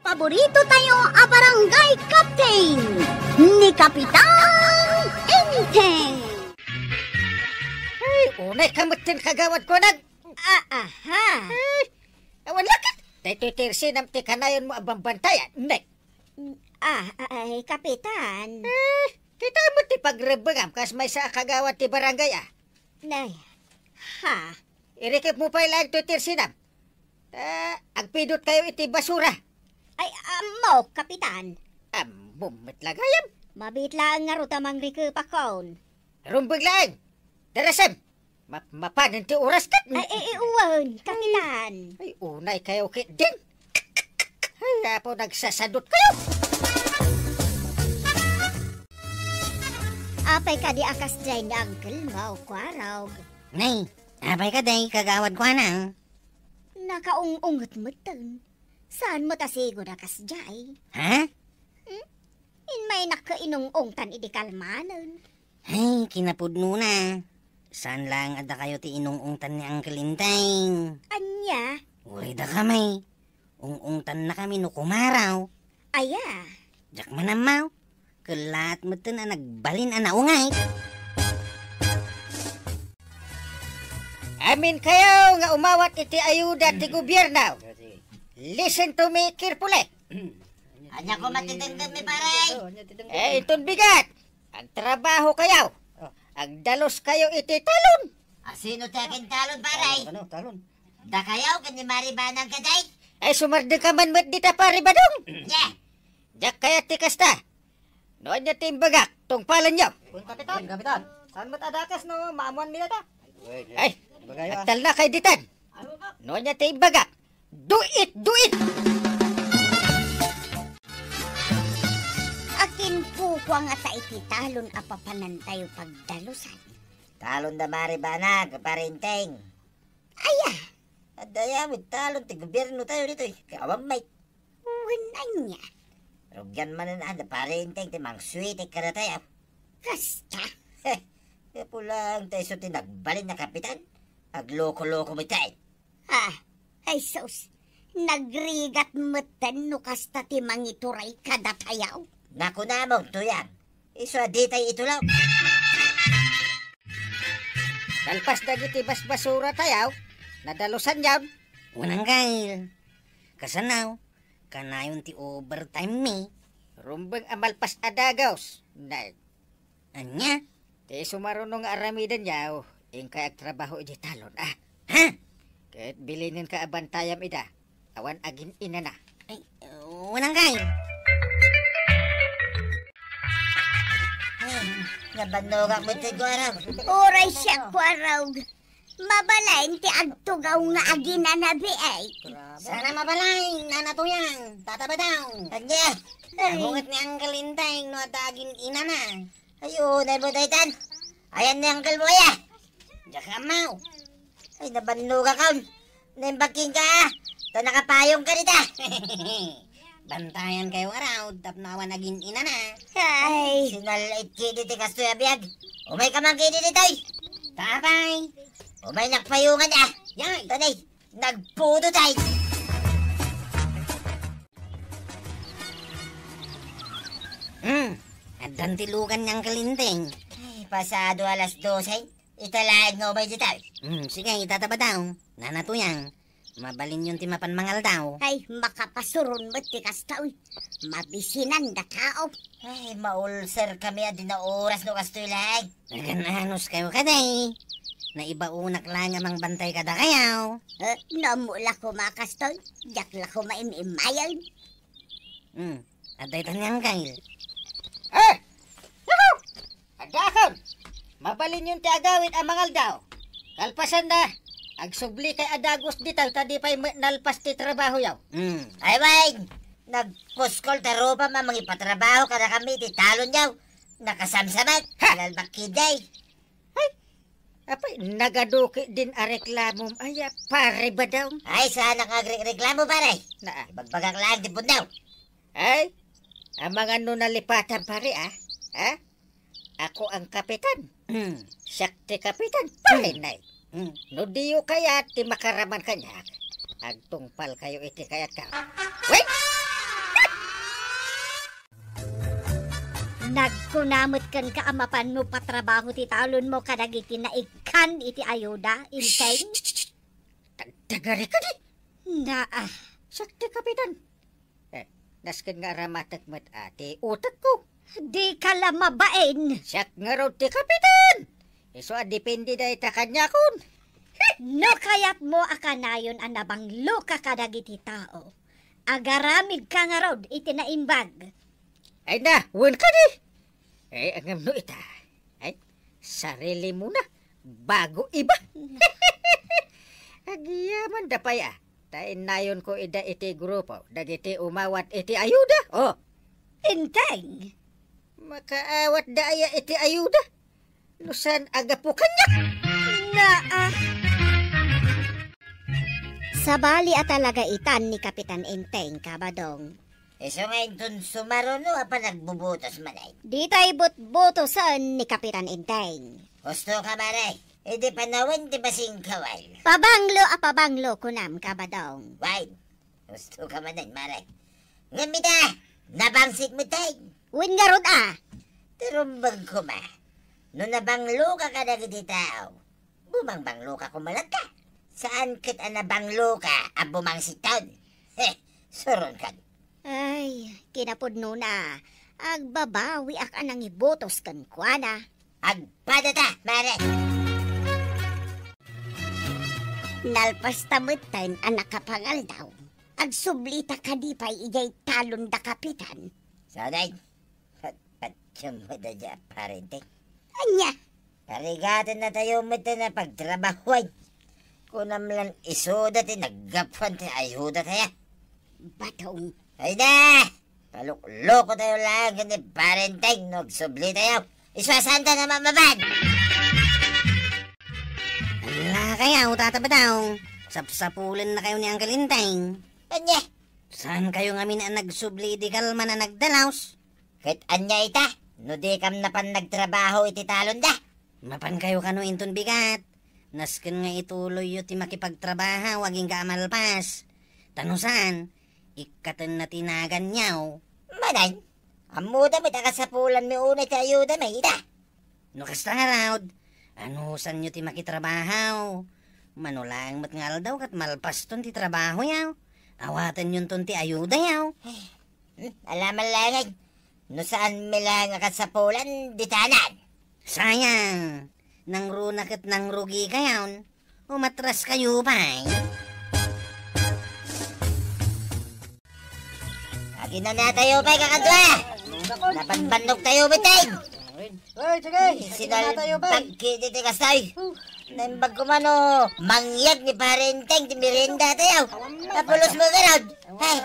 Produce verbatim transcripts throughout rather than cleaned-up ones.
Paborito tayo a barangay captain, ni Kapitan Enteng. Ay, unay ka met ti kagawad ko nag-, Ah, aha. Ay, awan lakit. Daytoy ti irsinam ti kanayonmo a bambantayan, ne? Ah, ay, Kapitan. Eh, kita met ti pagrebbengam kas maysa a kagawad ti barangay, ah. Nay, ha? Irikipmo pay laeng toy ti irsinam. Ta agpidot kayo iti basura. Ay, ammo, Kapitan. Ammom met la gayam. Mabiit laeng ngarud a mangrikepakon. Rumbeng laeng. Darasem. Map-, mapanen ti oras ket. Ay, ay, ay, wen, Kapitan. Ay, unay kayo ketdin. Ay, apo, nagsasadot kayo. Apay kadi a kasdiay ni Uncle Mau, Kuarog? Nay, apay kadi, kagawad Kuanang? Nakaung-unget metten. Saan met a sigud a kasdiay? Ha? Hmm? Inmaynak ket inung-ungtan idi kalmanen. Ay, kinapudnona. Saan laeng a dakayo ti inung-ungtan ni Uncle Enteng. Ania? Uray dakami. Ung-ungtannakami no kumaraw. Aya? Diak man ammo. Kellaat metten a nagbalin a naungay. Amin kayo nga umawat iti ayuda ti gobierno. Listen to me carefully. Ania koma ti denggenmi, pare? Eh, inton bigat. Agtrabaho kayo. Oh. Agdalus kayo iti talon. A, sino ti agintalon, pare? Talon, ano? Talon. Dakayo ken ni Mari Banang kadi? Ay, sumardeng ka man met dita, Pare Badong. Nia? Diak kayat ti kasta. No ania ti imbagak, tungpalenyo. Kun Kapitan. Kun Kapitan. Saan met a dakes no maamuanmi dayta? Ay, agtalna kay ditan. No ania ti imbagak, do it, do it! Akin pukua ngata iti talon a papanantayo pagdalusan. Talon da Mari Banag, Pare Enteng. Aya? Adda aya met talon ti gobiernotayo ditoy. Kay awan met. Wen ania? Rugian manen a da Pare Enteng ti mangsuitek kadatayo. Kasta? Heh, gapu laeng ta isu ti nagbalin a kapitan. Agloko-loko met tayo. Ah, ay sus, nagrigat metten no kasta ti mangituray kadatayo. Nakunamon, Tuyang, isu a ditay itulaw. Nalpas dagiti basbasuratayo, nadalusanyon. Unang gail, kasano, kanayon ti overtime mi. Rumbeng a malpas a dagus, na- Ania? Ti sumaruno nga aramidenyo, inkay agtrabaho iti talon, a? Ha? Ket bilinenka a bantayam ida, awan agin-inana. Ay, unang kay. Ay, nabannogak met ti Kuarog. Uray siak, Kuarog. Mabalin ti agtugaw nga aginanabi, ay. Sana mabalin, Nana Tuyang, Tata Badong. Ania? Ay. Nabunget ni Uncle Enteng no adda agin-inana. Ay, unay mo daytan. Ayan ni Uncle mo, aya. Diak ammo. Ay, nabannogakon. Naimbag kenka, a. Ta nakapayongka dita. Bantayan kayo ngarud, tapno awan agin-inana. Ay. Sinal-it kidi ti kastoy a biag. Umayka man kidi ditoy. Tapay. Umaynak payongan, a. Yay. Tanay, nagpudo tayo. Hmm, addan ti lugan ni Uncle Enteng. Ay, pasado alas dose. Ita laeng nga umay ditoy. Hmm, sige, Tata Badong. Nana Tuyang. Mabalinyon ti mapan mangaldaw. Ay, makapasuron met ti kasta, uy. Mabisinan da tao. Ay, maulser kami a di naoras no kastoy laeng. Nagan-anos kayo kadi. Naibaonak laeng a mangbantay kadakayo. Eh, no ammo la koma kastoy, diak la koma im-immayen. Hmm, adda ita ni Uncle. Eh! Yahu! Addakon! Mabalinyon ti agawid a mangaldaw. Kalpasanna, agsubli kay a dagus ditoy ta di pay met nalpas ti trabahoyo. Hmm. Ay, wen! Nagpuskol ta rupam a mangipatrabaho kadakami iti talonyo. Nakasamsamek. Ha! Lalbak kidi. Ay, apay, nagaduki din a reklamom, ay, a, Pare Badong. Ay, saanak nga agre-, reklamo, pare. Naa. Ibagbagak laeng ti pudno. Ay, amangan no nalipatan, pare, a? Ha? Ako ang kapitan. Hmm. Siak ti kapitan, pare, Hmm. nay. Hmm. No diyo kayat ti makaraman kaniak, agtungpal kayo iti kayatko. Wait! Tagkuna met kenka a mapanmo patrabaho ti talonmo kadagiti naikkan iti ayuda, Enteng. Shh, shh, shh, shh. Tagtagari kadi? Naa. Siak ti kapitan. Eh, nasken nga aramatek met a ti utekko. Dika la mabain. Siak ngarud ti kapitan. Isu a depende dayta kaniakon. No kayatmo a kanayon a nabangloka kadagiti tao, agaramidka ngarud iti naimbag. Ay na, wen kadi. Eh, ngem no ita. Ay, sarili mo na. Bago iba. Agyamanda pay a. Ta innayonko ida iti grupo dagiti umawat iti ayuda. Oh. Enteng. Makaawatda aya iti ayuda? No saan a gapu kaniak? Naa. Sabali a talaga itan ni Kapitan Enteng, Kabadong. Isu nga inton sumaruno a panagbubutos manen. Ditay butbutosen ni Kapitan Enteng. Husto ka, pare. Idi panawen ti basing kawal. Pabanglo a pabanglo, kunam, Kabadong. Wen, husto ka manen, pare. Ngem ita, nabangsit met, Teng. Wen ngarud a. Ti rumbeng koma. No nabangloka kadagiti tao, bumangbangloka koma latta. Saan ket a nabangloka a bumangsiton. He, suronkan. Ay, kinapudnona, agbabawiak a nangibutos kenkuana. Agpadata, pare! Nalpasta metten a nakapangaldaw. Agsublita kadi pay idiay talon da Kapitan. Sanay, pat-, patiyem mo da dia, pare Enteng. Ania? Parigatennatayo met a pagtrabahuan. Kunam lan isuda ti naggapuan ti ayudatayo. Batong. Ay na! Paluklokotayo laeng ken ni Pare Enteng no agsublitayo. Isu a saanta a mamapan! Ala kayo, Tata Batong. Sapsapulennakayo ni Uncle Enteng. Ania? Saankayo ngamin a nagsubli idi kalman a nagdalaus? Ket ania ita, no dikam napan nagtrabaho iti talonda? Mapankayo kano inton bigat. Nasken nga ituloyyo ti makipagtrabaho agingga a malpas. Ta no saan, ikkatenna ti naganyo. Manen, ammoda met a kasapulanmi unay ti ayudami ita. No kasta ngarud, anusanyo ti makitrabaho. Mano laeng met nga aldaw ket malpaston ti trabahoyo. Awatenyonton ti ayudayo. Hmm, ala man laeng, no saanmi laeng a kasapulan, ditanan. Sayang, nangruna ket nangrugikayon. Umatraskayo pay. Aginanatayo pay, kakadua. Nabanbannogtayo met, Teng. Oy, sige. Aginanatayo pay. Sinalbag kidi ti kastoy. Naimbag ko man, o, mangyag ni Pare Enteng ti meriendatayo. Napulos mo garod. Ay.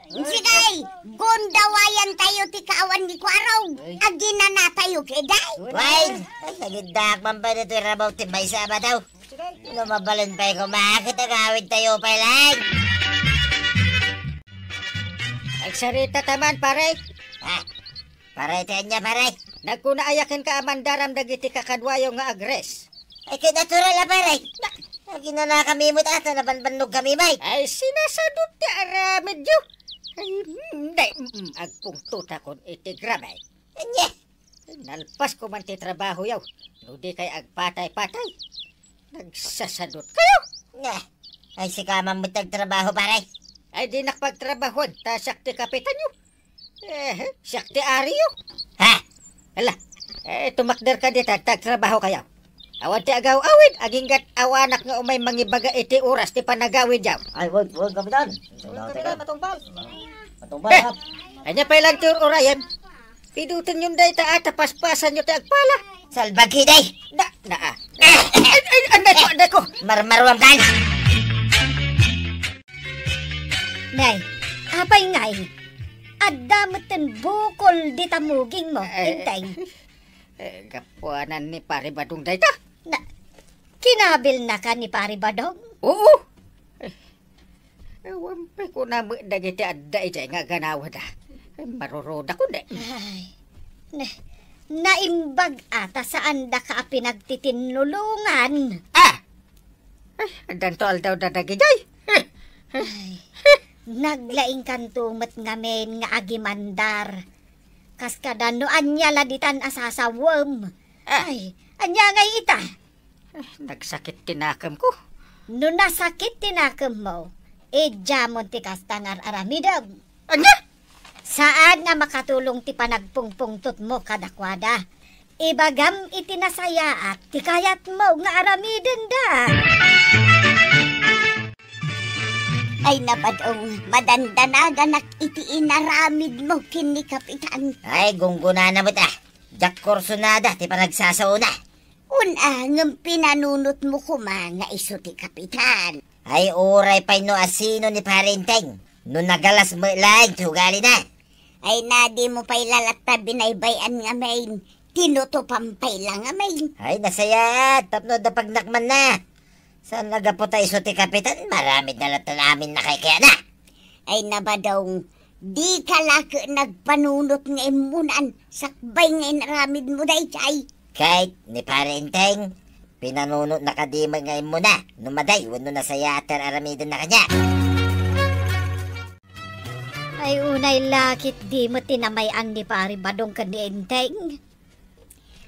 Sige, gundawayantayo ti kaawan ni Kuarog. Aginanatayo kadi. Wen, ay, nagiddaak man pay ditoy rabaw ti maysa a bataw. No mabalin pay koma ket agawidtayo pay laeng. Agsarita ta man, pare. Ha? Pare ti ania, pare? Nagkuna aya kenka a mandaram dagiti kakaduayo nga agres. Ay, ket natural a, pare. Aginanakami met a ta nabanbannogkami met. Ay, sinasadot ti aramidyo. Ay, mm, day, mm, agpungtotakon iti grabe. Ania? Nalpas ko man ti trabahoyo, no di kay agpatay-patay. Nagsasadot kayo. Nga, ay sika man met nagtrabaho, pare. Ay, dinak pagtrabahoan, ta siak ti kapitanyo. Eh, siak ti ariyo. Ha? Ala, eh, tumakder ka dita, tagtrabaho kayo. Awan ti agaw-awid, aginggat awanak nga umay mangibaga iti oras ti panagawidyo. Ay, wag, wag, Kapitan. Wag, Kapitan, matungpal. Matungpal, eh, Kap. Anya pay lang ti ur-urayan? Pidutenyon dayta a ta paspasanyo ti agpala. Salbagi, day. Da, da, ah. Ay, ay, ay, anday ko, anday ko. Marmaruam kan. Nay, apay ngay? Adda metten bukol dita mugingmo, eh, Enteng. Eh, gapuanan ni Pare Badong dayta. Na, kinabilnaka ni Pare Badong? Oo. Eh, awan pay kunam dagiti adda idiay nga aganawada. Eh, marurodakon, eh. Ay, na, naimbag a ta saandaka a pinagtitinnulongan. Ah! Ay, addanto aldawda dagidiay. Ay, naglaingkanto met ngamin nga agimandar. Kaskada no ania la ditan a sasawem. Ah. Ay, ania ngay ita? Eh, nagsakit ti nakemko. No nasakit ti nakemmo, idiamon ti kasta nga ar-aramidem. Ania? Saan a makatulong ti panagpungpungtotmo kadakuada. Ibagam iti nasayaat ti kayatmo nga aramidenda. Ay, Nabadong, madandanaganak iti inaramidmo ken ni Kapitan. Ay, gunggonana met, ah. Diak kursunada ti panagsasaona. Wen a, ngem pinanunotmo koma nga isu ti Kapitan. Ay, uray pay no asino ni Pare Enteng, no nagalas met laeng ti ugalina. Ay, na, dimo pay la latta binaybay-an ngamin, tinutopan pay la ngamin. Ay, nasayaat, tapno adda pagnakmanna. Saan a gapu ta isu ti Kapitan, maramid na latta amin a kaykayaatna. Ay, Nabadong, dika la ket nagpanunot nga immunan, sakbay nga inaramidmo daydiay. Ket ni Pare Enteng, pinanunotna kadi met nga immuna, no maday wenno nasayaat ti ar-aramidenna kaniak. Ay, unay la ket di met ti namay-an ni Pare Badong ken ni Enteng.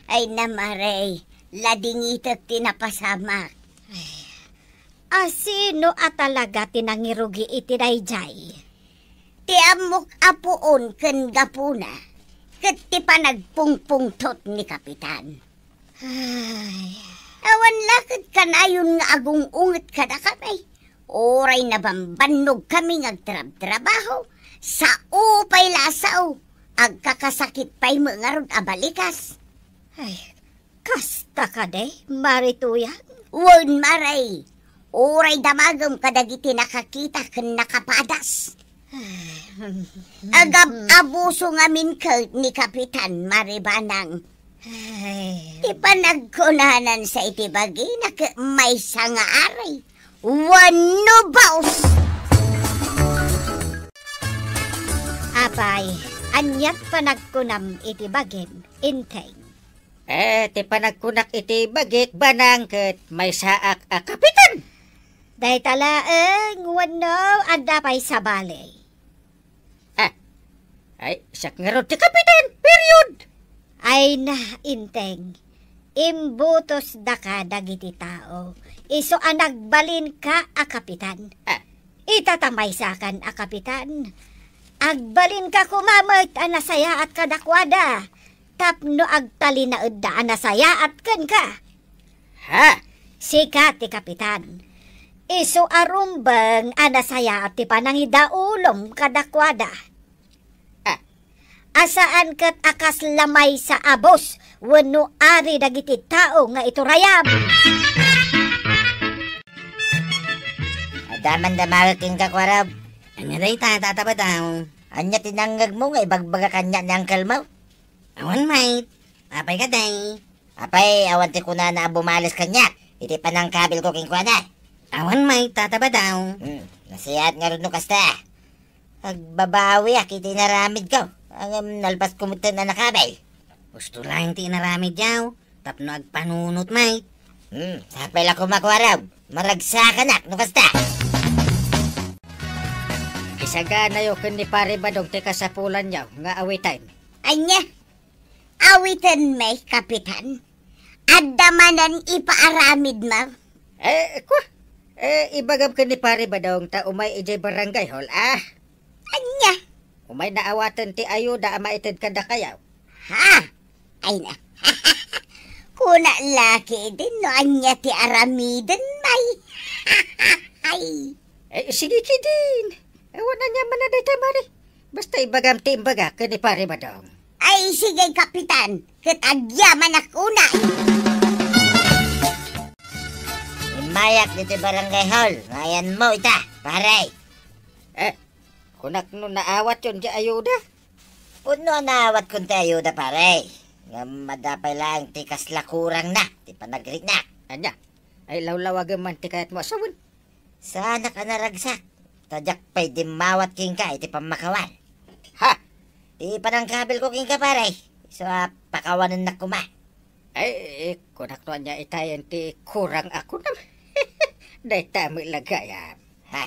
Ay, na, Mare, ladingitek ti napasamak. Ay, asino a talaga ti nangirugi iti daydiay? Ti ammok a puon ken gapuna, ket ti panagpungpungtot ni Kapitan. Ay. Awan la ket kanayon nga agung-unget kadakami. Uray nabambannogkami nga agtrabtrabaho, sao pay la a sao, agkakasakit pay met ngarud a balikas. Ay, kasta kadi, Mare Tuyang? Wen, Mare. Uray damagem kadagiti nakakita ken nakapadas. Agab-abuso ngamin ket ni Kapitan Maribanang. Ay. Ti panagkunanan sa iti bagina ket maysa nga ari. Wenno baus. Apay, aniat panagkunam iti bagim, Enteng? Eh, ti panagkunak iti bagik, Banang, ket maysaak a kapitan. Dayta laeng wenno adda pay sabali? Ah, ay, siak ngarud ti kapitan, period. Ay na, Enteng, imbutosdaka dagiti tao, isu a nagbalinka a kapitan. Ah. Ita ta maysakan a kapitan, agbalinka koma met a nasayaat kadakuada tapno agtalinaedda a nasayaat kenka. Ha? Sika ti kapitan. Isu a rumbeng a nasayaat ti panangidaulom kadakuada. Ah. A saan ket a kasla maysa a boss wenno ari dagiti tao nga iturayam. Adda man damagek kenka, Kuarab. Ania dayta, Tata Badong? Ania ti nangngegmo nga ibagbaga kaniak ni uncle mo? Awan, mate. Apay kadi? Apay, awan ti kunana a bumales kaniak iti panangkabilko kenkuana? Awan, mate, Tata Badong. Hmm, nasayaat ngarud no kasta. Agbabawiak iti inaramidko. Ngem nalpasko metten a nakabil. Husto laeng ti inaramidyo tapno agpanunot, mate. Hmm, sapay la koma, Kuarab. Maragsakanak no kasta. Isaganayo ken ni Pare Badong ti kasapulanyo nga awiten. Ania? Awiten met, Kapitan? Adda manen ipaaramidmo? Eh, kwa? Eh, ibagam ken ni Pare Badong ta umay idiay barangay hall, ah. Ania? Umay naawaten ti ayuda a maited kadakayo. Ha? Ay na. Kuna la ketdin no ania ti aramiden, may. Ay. Eh, sige ketdin. Awan ania man a dayta, Mare. Basta ibagam ti imbaga ken ni Pare Badong. Ay, sige, Kapitan, ket agyamanak unay. Immayak ditoy barangay hall, nga ayanmo ita, pare. Eh, kunak no naawatyon ti ayuda? Pudno a naawatkon ti ayuda, pare. Ngem adda pay laeng ti kasla kurangna ti panagriknak. Ania? Ay, lawlawagem man ti kayatmo a sawen. Saanak a naragsak, ta diak pay dimmawat kenka iti pammakawan. Ha? Ti panangkabilko kenka, pare, isu a pakawanennak koma. Ay, kunak no ania itayen ti kurang a kunam. Dayta met la gayam. Ha?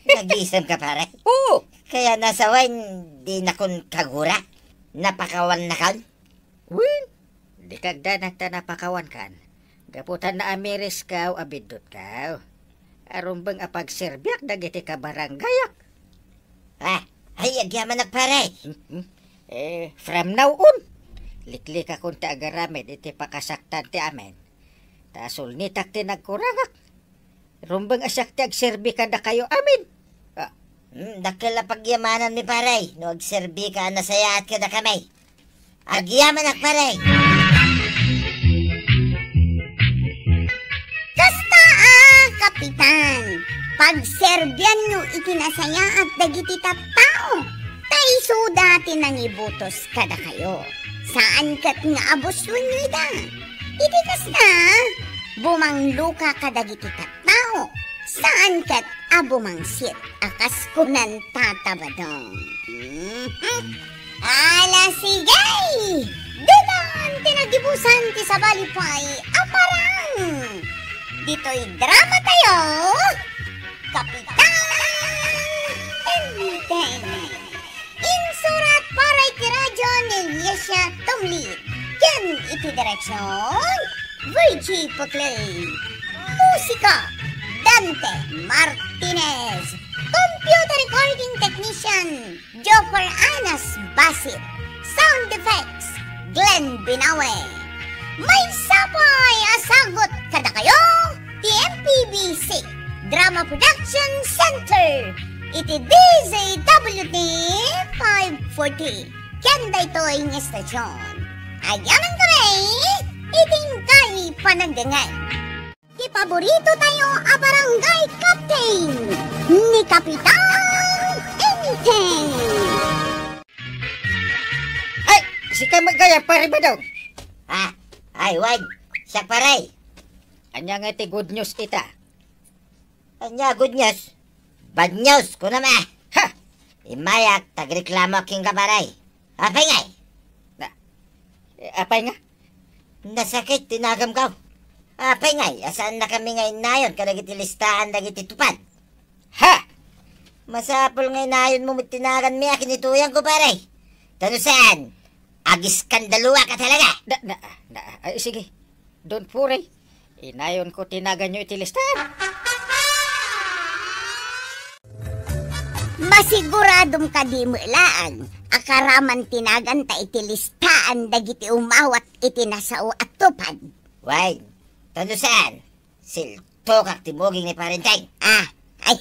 Nagisemka, pare? Oo. Kaya nasawen, dinakon kagura? Napakawannakan? Wen, dika agdanag ta napakawankan. Gapu ta naamiriskaw a biddutkaw. Arumbeng a pagserbiak dagiti kabarangayak. Ah, ay, agyamanak, pare. Hmm, hmm. Eh, from now on, liklikakon ti agaramid iti pakasaktan ti amin. Ta sulnitak ti nagkurangak. Rumbeng a siak ti agserbi kadakayo amin. Ah. Hmm, dakkel a pagyamananmi, pare, no agserbika a nasayaat kadakami. Agyamanak, pare. Kasta a, Kapitan, pagserbianyo iti nasayaat dagiti tattao, ta isuda ti nangibutos kadakayo. Saan ket nga abus wenno ida. Iti kasta, bumangloka kadagiti tattao, saan ket a bumangsit a kas kunan Tata Badong. Mhm. Ala, sige! Daytan ti nagibusan ti sabali pay a parang. Ditoy drama tayo, Kapitan Enteng. Insurat para iti radyo ni Liesia Tumlid. Ken iti direksyon, Virgie Puclay. Musika, Dante Martinez. Computer recording technician, Joffer Anas Basit. Sound effects, Glenn Binawe. Maysa pay a sagut kadakayo ti M P B C Drama Production Center iti D Z W T five forty. Ken daytoy nga estasyon, agyamankami iti inkay panagdengngeg. Ti paborito tayo a barangay captain, ni Kapitan Enteng. Ay, sika met gayam, Pare Badong. Ah, ay, wen, siak, pare. Ania nga ti good news ita? Ania good news? Bad news, kunam a. Ha! Immayak, ta agreklamo kenka, pare. Apay ngay? Na, eh, apay nga? Nasakit ti nagamko. Apay ngay, a saannakami nga innayon kadagiti listaan dagiti tupad? Ha! Masapul nga inayonmo met ti naganmi a kinituyangko, pare. Ta no saan, agiskandaluak a talaga. Na, na, na, ay, sige. Don't worry. Inayonko ti naganyo iti listaan. Masiguradom kadi met laeng a karaman ti naganta iti listaan dagiti umawat iti nasao a tupad? Wen, ta no saan, siltokak ti buging ni Pare Enteng. Ah, ay,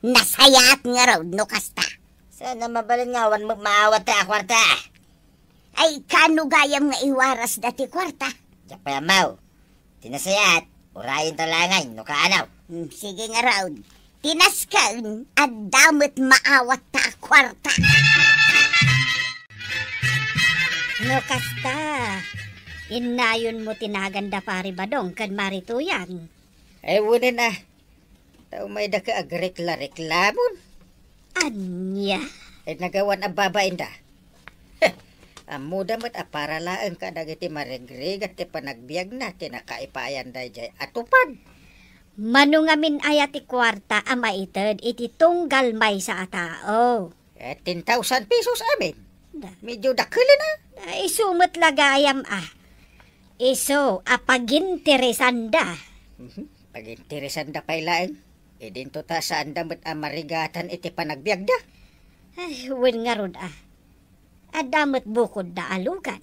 nasayaat ngarud no kasta. Saan a mabalin nga awan met maawatta a kuarta? Ay, kaano gayam nga iwarasda ti kuarta? Diak pay ammo. Ti nasayaat, urayenta laengen no kaano. Hmm, sige ngarud. Ti nasken, adda met maawatta a kuarta. No kasta, innayonmo ti naganda Pare Badong ken Mari Tuyang. Ay, wen a. Ta umayda ket agrekla-reklamon. Ania? Ay, nagawan a babainda. Heh, ammoda met a para laeng kadagiti marigrigat ti panagbiagna ti nakaipaayan daydiay a tupad. Mano ngamin aya ti kuarta a maited iti tunggal maysa a tao? Eh, ten thousand pesos amin. Da. Medyo dakkel a. Ay, isu met la gayam a. Isu a paginteresanda. Mhm. Paginteresanda pay laeng. Idinto ta saanda met a marigatan iti panagbiagda. Ay, wen ngarud a. Adda met bukodda a lugan.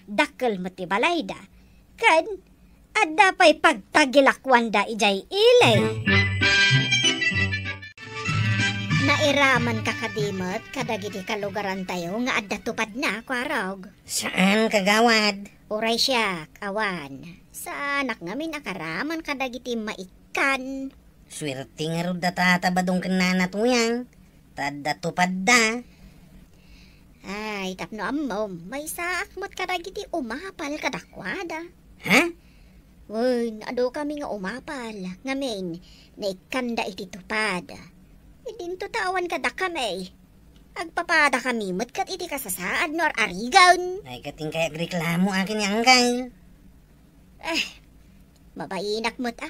Dakkel met ti balayda. Ken adda pay pagtagilakuanda idiay ili. Nairamanka kadi met kadagiti kalugarantayo nga adda tupadna, Kuarog? Saan, kagawad. Uray siak, awan. Saanak ngamin a karaman kadagiti maikkan. Suerte ngarud da Tata Badong ken Nana Tuyang. Ta adda tupadda. Ay, tapno ammom, maysaak met kadagiti umapal kadakuada. Ha? Wen, adu kami nga umapal, ngamin, naikkanda iti tupad. Idinto ta awan kadakami. Agpapada kami met ket iti kasasaad no ar-arigan. Ay, ket inkay agreklamo akin ni Angkay. Eh, mabainak met a.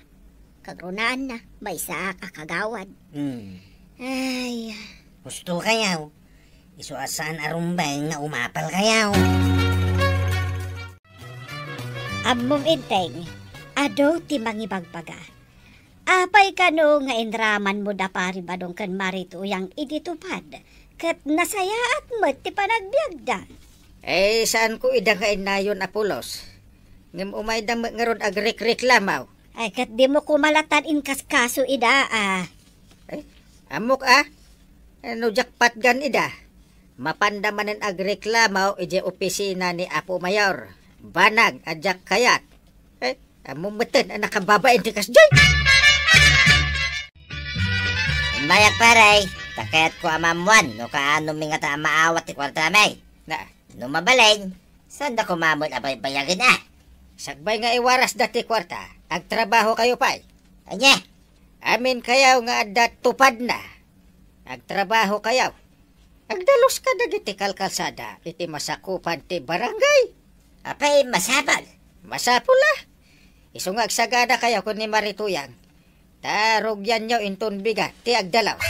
Kagrunaanna, maysaak a kagawad. Hmm. Ay. Husto kayaw. Isu a saan a rumbeng nga umapalkayo. Ammom, Enteng, adu ti mangibagbaga. Apay kano nga inramanmo da Pari Badong ken Mari Tuyang idi tupad, ket nasayaat met ti panagbiagda? Eh, saanko ida nga innayon, Apolos. Ngem umayda met ngarud agrekreklamo. Ay, ket dimo koma lattan inkaskaso ida, a. Ay, ammok, a. No diak patgan ida, mapanda manen agreklamo idiay opisina ni Apo Mayor. Banag a diak kayat. Eh, ammom metten a nakababain ti kasdiay. Immayak, pare, ta kayatko a maammuan no kaano mi ngata a maawat ti kuartami. Na, no mabalin, saanda koma met a baybayagen, a. Sakbay nga iwarasda ti kuarta, agtrabahokayo pay. Ania? Aminkayo nga adda tupadna. Agtrabahokayo. Agdaluska dagiti kalkalsada iti masakupan ti barangay. Apay, masapul? Masapul, a. Isu nga agsaganakayo ken ni Mari Tuyang, ta rugianyo inton bigat ti agdalus.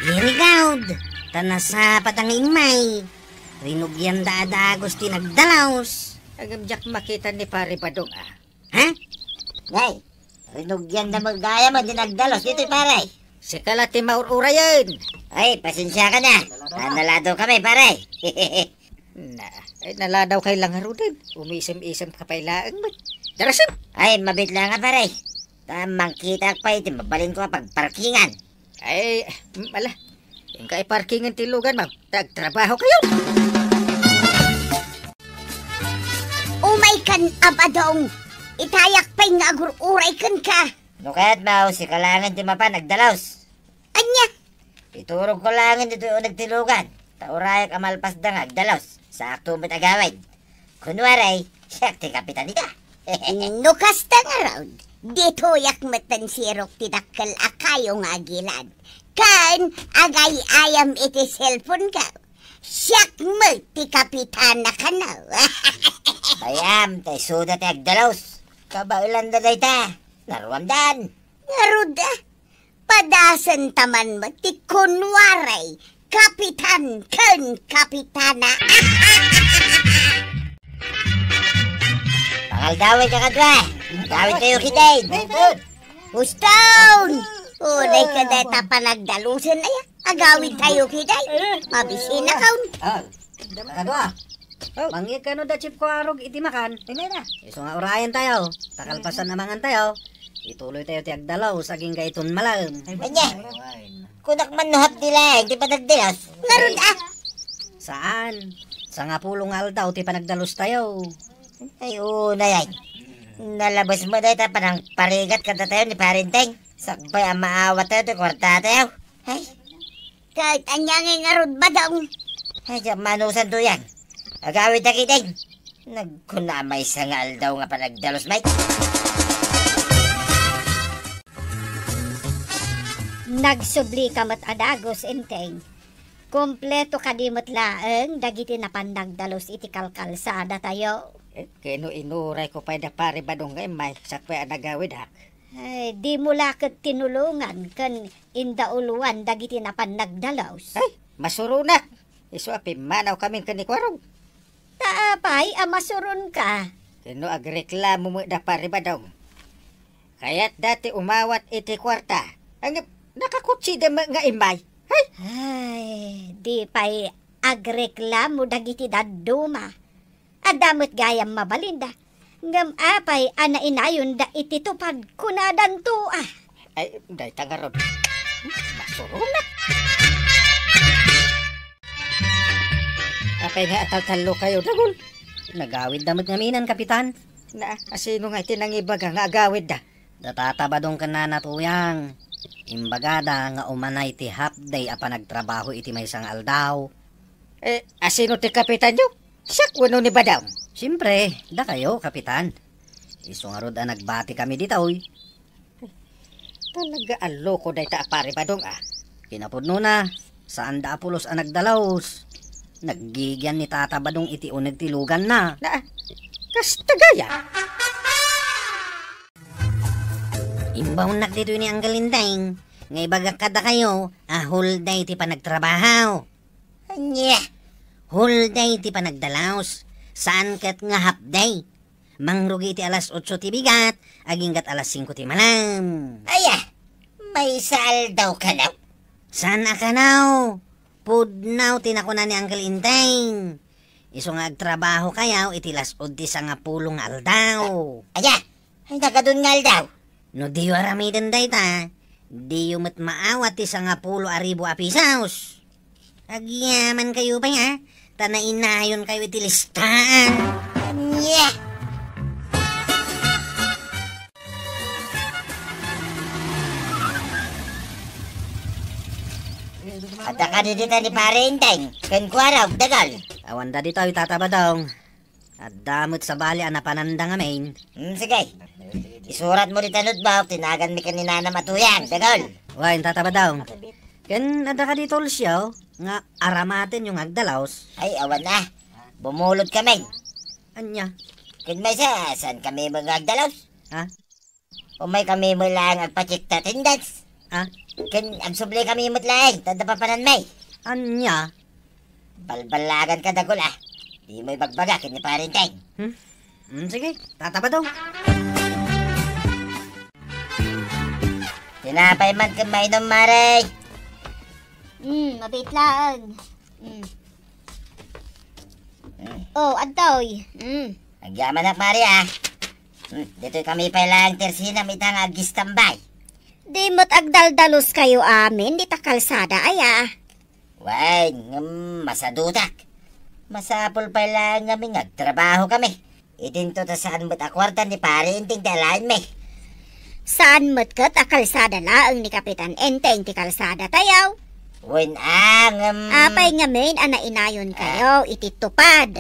Irigawd, ta nasapata nga immay. Rinugianda a dagus ti nagdalus. Ngem diak makita ni Pari Badong, a. Ha? Nay, rinugianda met gayam ti nagdalus ditoy, pare. Sika la ti maur-urayen. Ay, pasensiaka na. Ah, naladawkami, pare. Na, ay, naladawkay la ngaruden. Umisem-isemka pay laeng met. Darasem! Ay, mabiit la nga, pare. Ta mangkitak pay ti mabalinko a pagparkingan. Ay, mm, ala. Inka iparkingan ti luganmo. Ta agtrabahokayo. Umaykan a, Badong. Itayak pay nga agur-uray kenka. No kayatmo, sika laengen ti mapan agdalus. Ania? Iturogko laengen ditoy uneg ti lugan. Ta urayak a malpasda nga agdalus. Sakto met agawid. Kunwari, siak ti kapitan ita. No kasta ngarud, ditoyak metten sirok ti dakkel a kayo nga agilad. Ken agay-ayam iti cellphone-ko. Siak met ti kapitana kano. Ay, am, ta isuda ti agdalus. Kabaelanda dayta. Naruamdan. Ngarud, a. Padasenta man met ti kunwaray, kapitan ken kapitana. Pangaldawidka kadua. Agawidtayo ketdin. Huston! Unay ka dayta panagdalusen aya. Agawidtayo ketdin. Mabisinakon. Ah, kadua. Oh. Mangyegkano da Chief Kuarog iti makan? Ay, mayda. Isu nga urayentayo. Ta kalpasan a mangantayo, ituloytayo ti agdalus agingga iton malem. Ay, ania? Kunak man no hapdi laeng ti panagdalus. Ngarud, a. Saan? Sangapulo nga aldaw ti panagdalustayo. Ay, unay, ay. Nalabes met dayta panangparigat kadatayo ni Pare Enteng. Sakbay a maawattayo ti kuartatayo. Ay. Ket ania ngay ngarud, Badong? Ay, diak manusan, Tuyang. Agawidta ketdin. Nagkuna a maysa nga aldaw nga panagdalus met. Nagsublika met a dagus, Enteng. Kompleto kadi met laeng dagiti napan nagdalus iti kalkalsadatayo? Eh, ket no inurayko pay da Pare Badong nga immay, sakbay a nagawidak. Ay, dimo la ket tinulongan ken indauloan dagiti napan nagdalus. Ay, masuronak! Isu a pimmanawkamin ken ni Kuarog. Ta apay a masuronka? Ket no agreklamo met da Pare Badong. Kayatda ti umawat iti kuarta. Ngem nakakutsida met nga immay. Ay! Ay, di pay agreklamo dagiti dadduma. Adda met gayam mabalinda. Ngem apay a nainayonda iti tupad, kunadanto, a. Ay, dayta ngarud. Masuronak. Apay nga ataltallokayo, Dagul? Nagawidda met ngamin, Kapitan. Na, asino nga iti nangibaga nga agawidda? Da Tata Badong ken Nana Tuyang. Imbagada nga umanay ti half day a panagtrabaho iti maysa nga aldaw. Eh, asino ti kapitanyo? Siak wenno ni Badong? Siempre, dakayo, Kapitan. Isu ngarud a nagbatikami ditoy. Talaga a loko dayta a Pare Badong, a. Kinapudnona, saanda a pulos a nagdalus. Naggigian ni Tata Badong iti uneg ti luganna. Na, kasta gayam? Imbawnak ditoy ni Anggal Enteng. Nga ibagak kadakayo a whole day ti panagtrabaho. Ania? Whole day ti panagdalaos. Saan ket nga half day. Mangrugi iti alas otso ti bigat, aginggat alas singko ti malam. Aya, maysa aldaw kanaw? Saan a kanaw? Pudno ti nakuna ni Uncle Enteng. Isu nga agtrabaho kayo iti las-ud ti sangapulo nga aldaw. Aya, ay nagadun nga aldaw. No diyo aramiden dayta, diyo met maawat ti sangapulo a ribu a pisos. Agyaman kayo pay, ha? Ta nainayon kayo iti listaan. Ania? Adda kadi dita ni Pare Enteng, ken kuarog, Dagol. Awan da ditoy, Tata Badong. Adda met sabali a napananda ngamin. Hmm, sige. Isurat mo dita notebook, tinagan mi ken ni Nanam a Tuyang, Dagol. Wen, Tata Badong. Ken adda kadi tulsyo nga aramaten yung agdalaos. Ay, awan na. Bumulod kami. Anya? Ken maysa, saan kami nga agdalaos? Ha? Umay kami met laeng agpa-check ta attendance. Ha? Ken agsubli kami met laeng, ta adda papananmi. Anya? Balbalagan ka, Dagol, ah. Di mo ibagbaga ken ni Pare Enteng. Hmm? Hmm, sige, Tata Badong. Tinapay man ken mainom, Mare. Hmm, mabit laeng. Hmm. Hmm. Oh, adtoy. Hmm. Agyamanak, Mare, ah. Hmm, ditoy kami pay laeng ti ersinam ita nga agistambay. Di met agdaldalos kayo amin dita kalsada, aya? Wen, ngem masadutak. Masapul pay laeng ngamin nga agtrabaho kami. Idinto ta saan met a kuarta ni Pare Enteng ti alaenmi. Saan met ket a kalsada laeng ni Kapitan Enteng ti kalsada tayo? Wen, a, ngem... Apay ngamin a nainayon kayo iti tupad?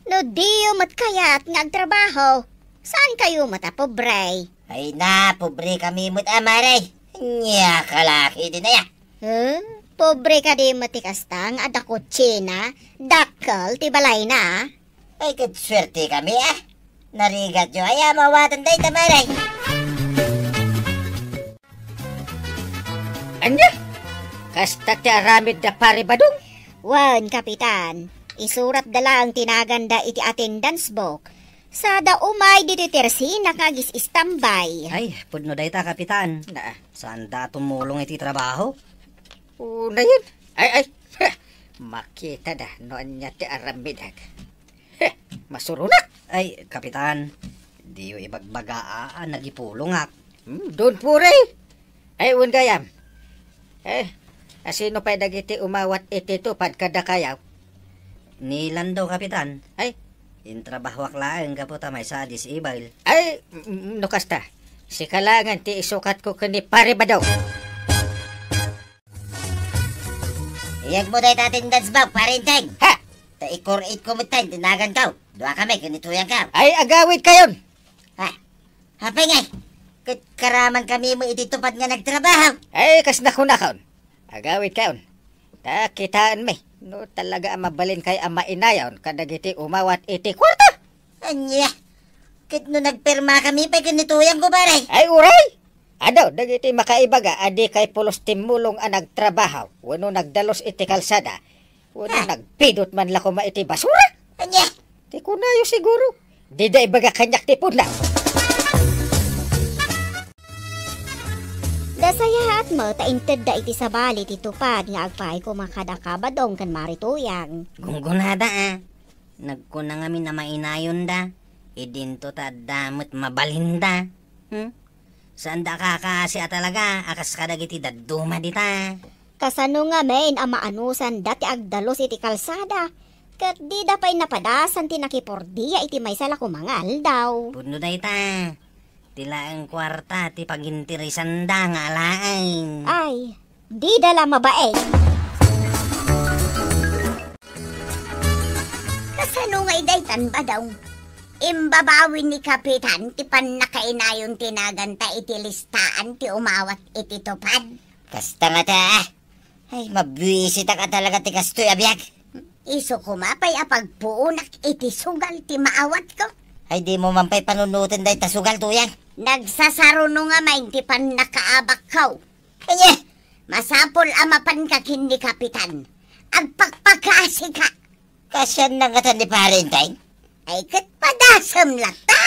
No diyo met kayat nga agtrabaho, saan kayo met a pobre? Ay na, pobre kami met a, Mare. Nia ka laki din aya. Huh? Pobre kadi met ti kasta nga adda kutsina, dakkel ti balayna? Ay, ket suerte kami, ah. Narigat yo aya mawatan dayta, Mare. Anya? Kasta ti aramid da, Pare Badong? Wen, Kapitan. Isurat da laeng ti naganda iti attendance book. Sada umay ditoy ti ersinak nga agis-istambay. Ay, pudno dayta, Kapitan. Na. Saan da tumulong iti trabaho? Una yun. Ay, ay. Heh. Makita da no anya ti aramidak. Heh, masuronak. Ay, Kapitan, diyo ibagbaga a, a nagipulongak. Hmm, don't worry. Ay, wen gayam. Eh, asino pay dagiti umawat iti tupad kadakayo? Ni Lando, Kapitan. Ay. Intrabahoak laeng gapu ta maysa a disable. Ay, mm, no kasta. Sika laengen ti isukatko ken ni Pare Badong. Iyegmo dayta attendance book, Pare Enteng. Ha? Ta ikur-itko met ti naganko. Dua kami ken ni Tuyangko. Ay, agawid kayon. Ha? Apay ngay? Ket karaman kami mo iti tupad nga nagtrabaho. Ay, kas nakunakon. Agawid kayon. Ta kitaenmi no talaga a mabalin kay a mainayon kadagiti umawat iti kuarta. Ania? Ket no nagpirma kami pay ken ni Tuyang, kumare? Ay, uray! Adu dagiti makaibaga a di kay pulos timmulong a nagtrabaho wenno nagdalus iti kalsada wenno nagpidot man la koma iti basura. Ania? Ti kunayo siguro, dida ibaga kaniak ti pudno. Dasayaat met ta intedda iti sabali ti tupad nga agpaay koma kadaka, Badong ken Mari Tuyang. Gunggonada, a. Nagkuna ngamin a mainayonda, idinto ta adda met mabalinda. Hmm? Saanda a kakaasi a talaga a kas kadagiti dadduma dita. Kasano ngamin a maanusanda ti agdalus iti kalsada, ket dida pay napadasan ti nakipordia iti maysa la koma nga aldaw? Pudno dayta. Ti laeng kuarta ti paginteresanda nga alaen. Ay, dida la mabain. Kasano ngay daytan, Badong? Imbabawi ni Kapitan ti pannakainayon ti naganta iti listaan ti umawat iti tupad? Kasta ngata, a. Ay, mabuisitak a talaga ti kastoy a biag. Isu koma pay a pagpuonak iti sugal ti maawatko. Ay, dimo man pay panunoten dayta sugal, Tuyang. Nagsasaruno ngamin ti pannakaabakko. Ania, masapul a mapanka ken ni Kapitan. Agpakpakaasika. Kasianna ngata ni Pare Enteng? Ay, ket padasem latta.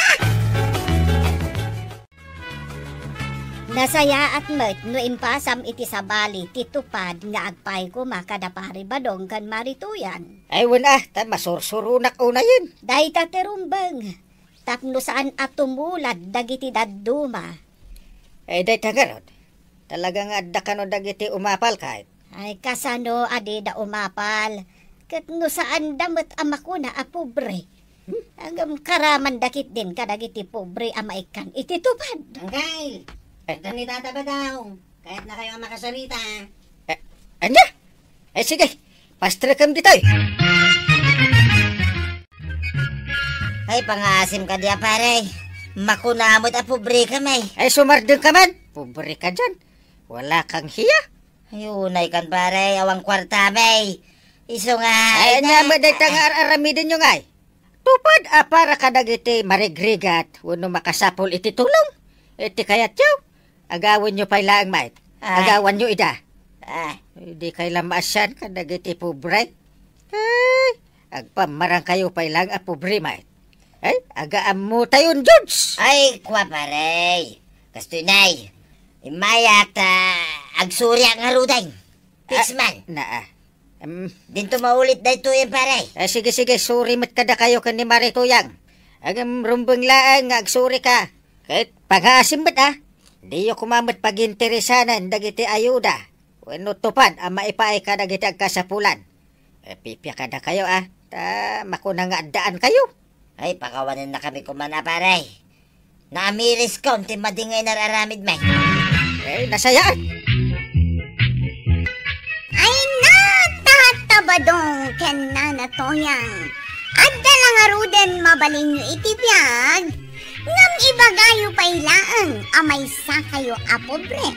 Nasayaat met no impasam iti sabali ti tupad nga agpaay koma kada Pari Badong ken Mari Tuyan. Ay, wen a, ta masursuronak unayen. Dayta ti rumbeng, tapno saan a tumulad dagiti dadduma. Ay, dayta ngarud, talaga nga adda kano dagiti umapal, kay? Ay, kasano a dida umapal? Ket no saanda met a makuna a pobre. Hmm? Ngem karamanda ketdin kadagiti pobre a maikkan iti tupad. Angkay, eh, adda ni Tata Badong. Kayatna kayo a makasarita. Eh, ania? Eh, sige, pastrekem ditoy. Ay, pangaasim ka dia, pare. Makuna met a pobre kami. Ay, sumardeng ka man. Pobre ka dian. Wala kang hiya. Ay, unay kan, pare, awan kwarta, bay. Isu nga, ay, ania met dayta nga ar-aramidenyo, ngay? Tupad a para kadagiti marigrigat wenno makasapul iti tulong. Iti kayatyo, agawenyo pay laeng, mayt. Ay. Agawanyo ida. Ay. Di kay la maasian kadagiti pobre. Ay, agpammarangkayo pay laeng a pobre, mayt. Ay, agaammotayon, George. Ay, kua, pare. Kastoy, nay. Immayak ta agsuriak ngaruden. Fix man. Ah, naa. Em. Dinto maulit daytoyen, pare. Ah, sige, sige, suri met kadakayo ken ni Mari Tuyang. Ngem rumbeng laeng nga agsurika. Ket pangaasim met, a. Diyo koma met paginteresanen dagiti ayuda wenno tupad a maipaay kadagiti agkasapulan. Eh, pipia kadakayo, a. Ta makuna nga addaankayo. Ay, pakawanennakami koma, a, pare. Naamiriskon ti madi nga inar-aramidmi. Eh, nasayaat. Ay, Tata Badong ken Nana Toyang. Adda la ngaruden mabalinyo iti biag, ngem ibagayo pay laeng a maysakayo a pobre.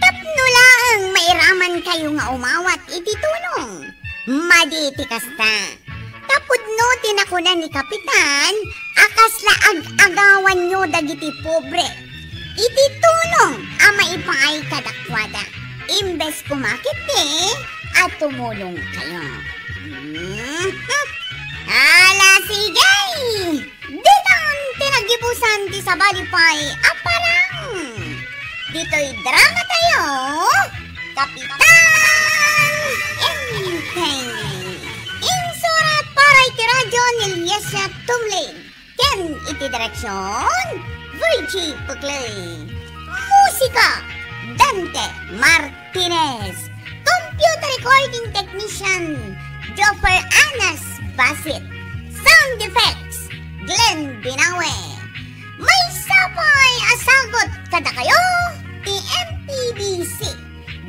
Tapno laeng mairamankayo nga umawat iti tulong. Madi ti kasta. Ta pudno ti nakuna ni Kapitan a kasla ag-agawanyo dagiti pobre iti tulong a maipaay kadakuada. Imbes koma ketdi a tumulongkayo. Mhm. Ala, sige! Ditan ti nagibusan ti sabali pay a parang. Ditoy drama tayo, Kapitan Enteng. Insurat para iti radyo ni Liesia Tumlin. Ken iti direksyon, Virgie Puclay. Musika, Dante Martinez. Computer recording technician, Joffer Anas Basit. Sound effects, Glenn Binawe. Maysa pay a sagut kadakayo ti M P B C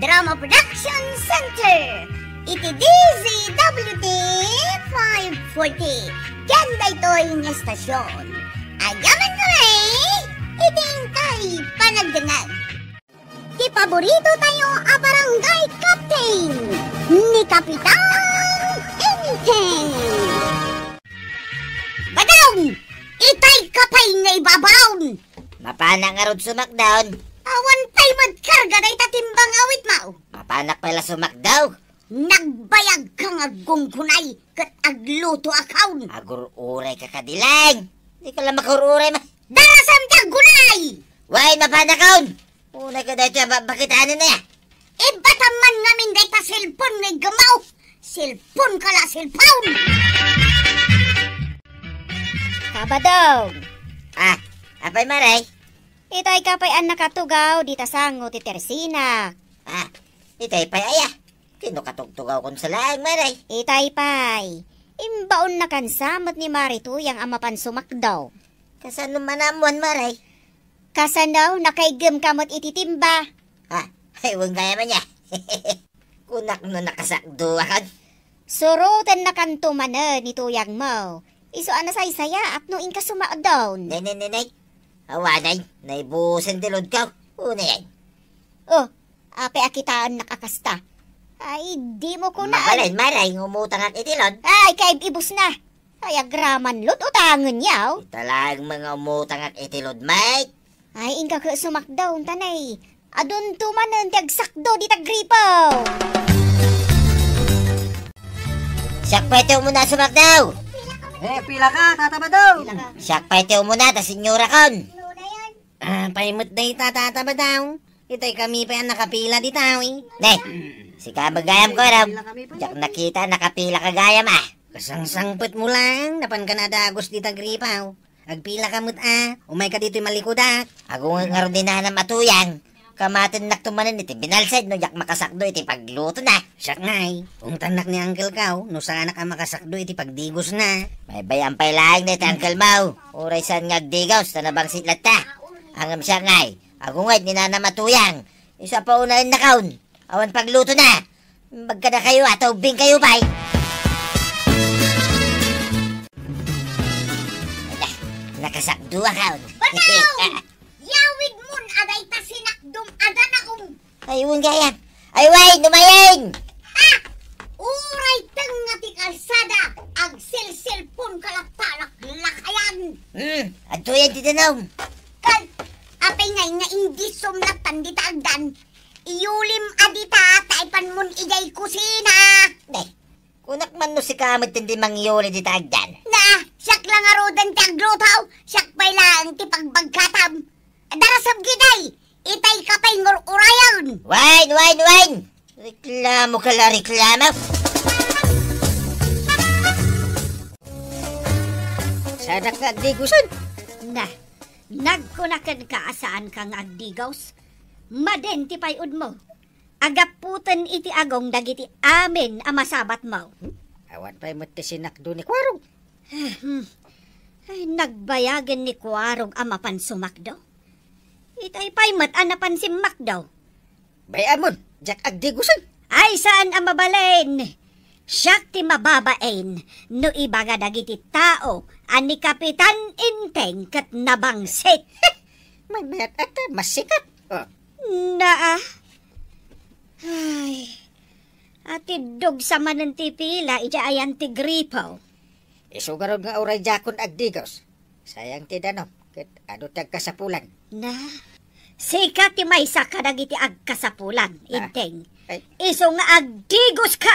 Drama Production Center iti D Z W T five forty ken daytoy nga estasion. Agyamankami iti inkay panagdengngeg. Ti paborito tayo a barangay captain, ni Kapitan Enteng. Badong! Itay ka pay nga ibabaon! Mapanak ngarud sumakdaw. Awan pay met karga dayta timbang awit mo. Mapanak pay la sumakdaw. Nagbayag ka nga gunggunay ket agluto a kaon. Agur-uray ka kadi, Leng. Di ka la makur-uray ma- Darasam ti aggunay! Wen, mapanakon! Unay ka daytoy a ba-, bakitanen na ya. Ibatam man ngamin dayta cellphone nga iggammo. Cellphone ka la, cellphone! Kabadong! Ah, apay, Mare? Itay ka pay a nakatugaw dita sango ti tersinak. Ah, itay pay aya? Ti no katugtugawkon sa laeng, Mare. Itay pay, imbaonnakan sa met ni Mare Tuyang a mapan sumakdaw. Kasano man ammuan, Mare? Kasano, nakaigem ka met iti timba? Ha? Ay, wen gayam aya. Kunak no nakasakduakon. Surotennakanto manen ni Tuyangmo. Isu a nasaysayaat no inka sumakdaw. Nay, nay, nay, nay. Awanen, naibusen ti load ko. Unayen. Oh, apay a kitaennak a kasta? Ay, dimo kunaan. Mabalin, Mare, nga umutangak iti load. Ay, kay ibus na. Ay, agraman load, utangen yaw. Ita laeng nga umutangak iti load, Mike. Ay, inka ket sumakdaw, unta nay. Adunto manen ti agsakdo dita gripo. Siak pay ti umuna a sumakdo. Eh, pila ka, Tata Badaw? Siak pay ti umuna, ta senyorakon. Ah, pay met dayta, Tata Badaw. Itay kami pay a nakapila dita, eh. Ne, sika met gayam ko, raw. Diak nakita, nakapila ka gayam, ah. Kasangsangpetmo lang, napanka a dagus dita gripo. Agpila ka met a, umayka ditoy malikudak. Agunget ngarud ni nanam a tuyang. Kamatennakto manen iti binalsad no diak makasakdo iti paglutona. Siak ngay, ungtannak ni uncle ko, no saanak a makasakdo iti pagdigosna. Baybay-am pay laeng dayta uncle mo. Uray saan nga agdigos, ta nabangsit latta. Ngem siak ngay, agunget ni nanam a tuyang. Isu a paunaennakon. Awan paglutona. Imbag kadakayo a taubingkayo pay. Ala, nakasakdoakon. Badaw! Yawidmon a dayta sinakdom a danakom. Ay, wen gayam. Ay, wen, umayen! Ha! Uray tengnga ti kalsada, agselselponka latta a laklakayan. Hmm, adtoyen ti danom. Kal, apay ngay nga indisom lattan dita agdan? Iulim a dita, ta ipanmon idiay kusina. Day, kunak man no sika met ti mangiuli dita agdan. Na, siak la ngaruden ti agluto, siak pay laeng ti pagbagkatam. Darasem gidi, itay ka pay ngur-urayen. Wen, wen, wen! Reklamoka la reklamo. Saanak nga agdigosen? Na, nagkuna kenka a saanka nga agdigos? Madin ti pay-odmo. Agaputen iti agong dagiti amin a masabatmo. Hmm? Awan pay met ti sinakdo ni Kuarog. Hmm. Ay, nagbayagen ni Kuarog a mapan sumakdo. Itay pay met a napan simmakdo. Bay-amon, diak agdigosen. Ay, saan a mabalin? Siak ti mababain no ibaga dagiti tao a ni Kapitan Enteng ket nabangsit. Maymayat ata, masikat. Oh. Naa. Ay, atiddogsa manen ti pila idiay ayan ti gripo. Isu ngarud nga uray diakon agdigos. Sayang ti danom, ket adu ti agkasapulan. Na, sika ti maysa kadagiti agkasapulan, ah, Enteng. Ay. Isu nga agdigoska!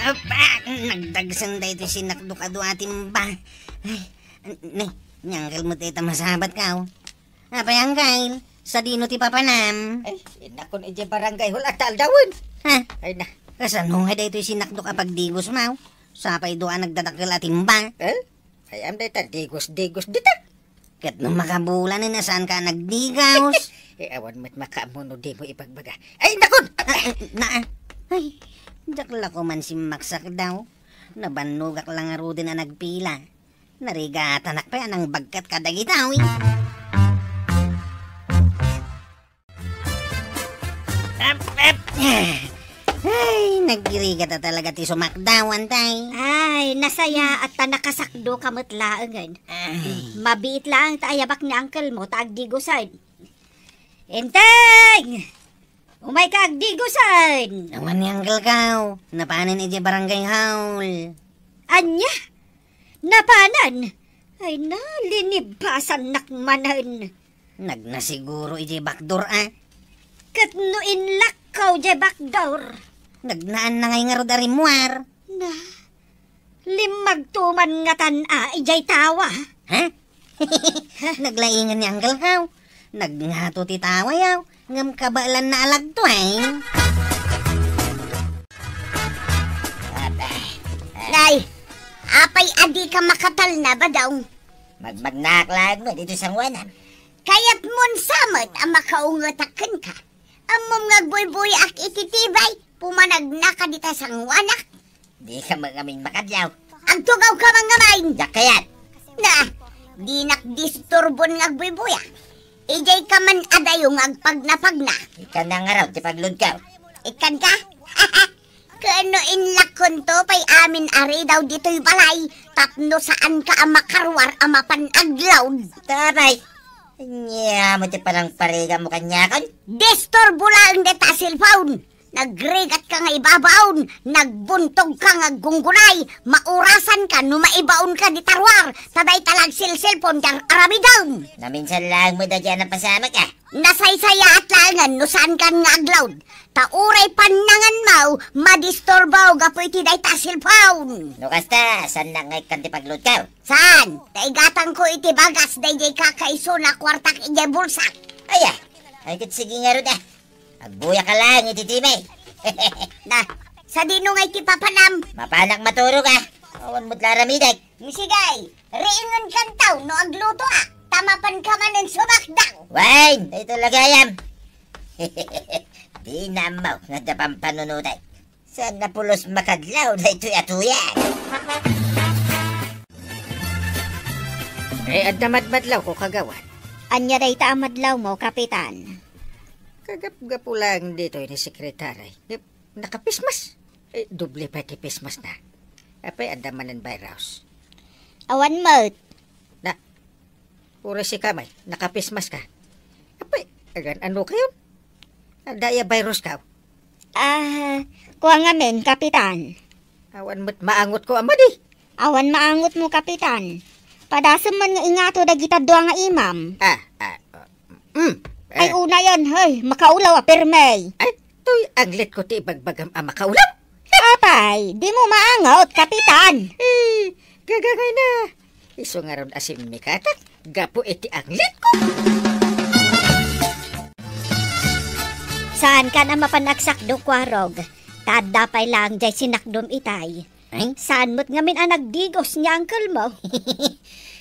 Apa, nagdagsen daytoy sinakdok a dua a timba. Ay, ne, ni uncle met dayta masabatka, oh. Apay, uncle, sadino ti papanam? Ay, innakon idiay barangay hall a taldawen. Ha? Ay na. Kasano nga daytoy sinakdok a pagdigosmo? Sapay dua a nagdadakkel a timba. Eh? Ay, am dayta digos-digos dita. Ket no makabulanen a saanka a nagdigos? Eh, awan met makaammo no dimo ipagbaga. Ay, innakon! Ah, ah, na, ah. Ay, diak la koma simmaksakdo. Nabannogak la ngaruden a nagpila. Narigatanak pay a nangbagkat kadagita, uy. Ep, ep. Ay, nagrigata talaga ti sumakdo, Enteng. Ay, nasayaat ta nakasakdoka met laengen. Ay. Mabiit laeng ta ayabak ni uncle mo ta agdigosen. Enteng! Umayka agdigosen! Awan ni uncle ko. Napanen idiay barangay hall. Ania? Napanen? Ay na, linibasannak manen. Nagna siguro idiay bakdor, ah. Ket no inlakkaw idiay bakdor? Nagnaan na ngay ngarud a rimmuar. Na, limmagto man ngatan a idiay tawa. Ha? Naglaingan ni uncle ko. Nagngato ti tawa, yaw. Ngem kabaelanna a lagtuen. Nay, apay a dika makatalna, Badaw? Magmagnaak laeng met iti sangoanam. Kayatmon sa met a makaungetak kenka. Ammom nga agbuybuyaak iti tibay, pumanagnaka dita sangoanak. Dika mangamin makadlaw. Agtugawka mangamin! Diak kayat! Na, dinak disturbon nga agbuybuya. Idiayka man adayo nga agpagnapagna. Ikkan na ngarud ti pagludkaw. Ikkanka? Ken no inlakkonto pay amin a ridaw ditoy balay, tapno saanka a makaruar a mapan aglaw. Tapay, ania met ti panangparigamo kaniakon? Disturbo laeng dayta a cellphone. Agrigat ka nga ibabaon, nagbuntog ka nga aggunggunay, maurasan ka no maibaon ka di taruar, ta dayta la agsilsilpon ti ar-, aramidem. Naminsan laeng met dayta a napasamak, a. Nasaysayaat laengen no saan kan nga aglaud. Ta uray pannangan mo, madisturbo gapu iti dayta a cellphone. No kasta, saannak nga ikkan ti pagluto? Saan? Ta igatangko iti bagas daydiay kakaisuna a kuartak idiay bulsak. Aya, ay ket sige ngarud, a. Agbuyak ka laeng iti timay. Na, sadino nga iti papanam? Mapanak maturog, a. Awan met la aramidek. Sige, riingen kantaw no agluto, a. Ta mapan ka manen sumakdaw. Wen, daytoy la gayam. Dina ammo nga adda pampanunotek. Saan a pulos makadlaw daytoy a tuyak? Eh, adda madmadlawko, kagawad. Ania dayta a madlawmo, Kapitan? Kagapgapu laeng ditoy ni Sekretary. Nakapismas. Eh, doble pay ti pismasna. Apay, adda manen virus? Awan met. Na, uray sika met, nakapismaska. Apay, agan-ano kayon? Adda aya viruska? Ah, kua ngamin, Kapitan. Awan met maangotko a madi. Awan maangotmo, Kapitan. Padasem man nga ingato dagita dua nga imam. Ah, ah, ah, mm, ay, eh. Unayen, hoy, makaulaw a pirmi. Ay, toy anglitko ti ibagbagam a makaulaw? Apay, dimo maangot, Kapitan. Eh, gagangayna. Isu ngarud a simmikatak gapu iti anglitko. Saankan a mapan agsakdo, Kuarog. Ta adda pay laeng jay sinakdom itay. Ay? Saan met ngamin a nagdigos ni uncle mo?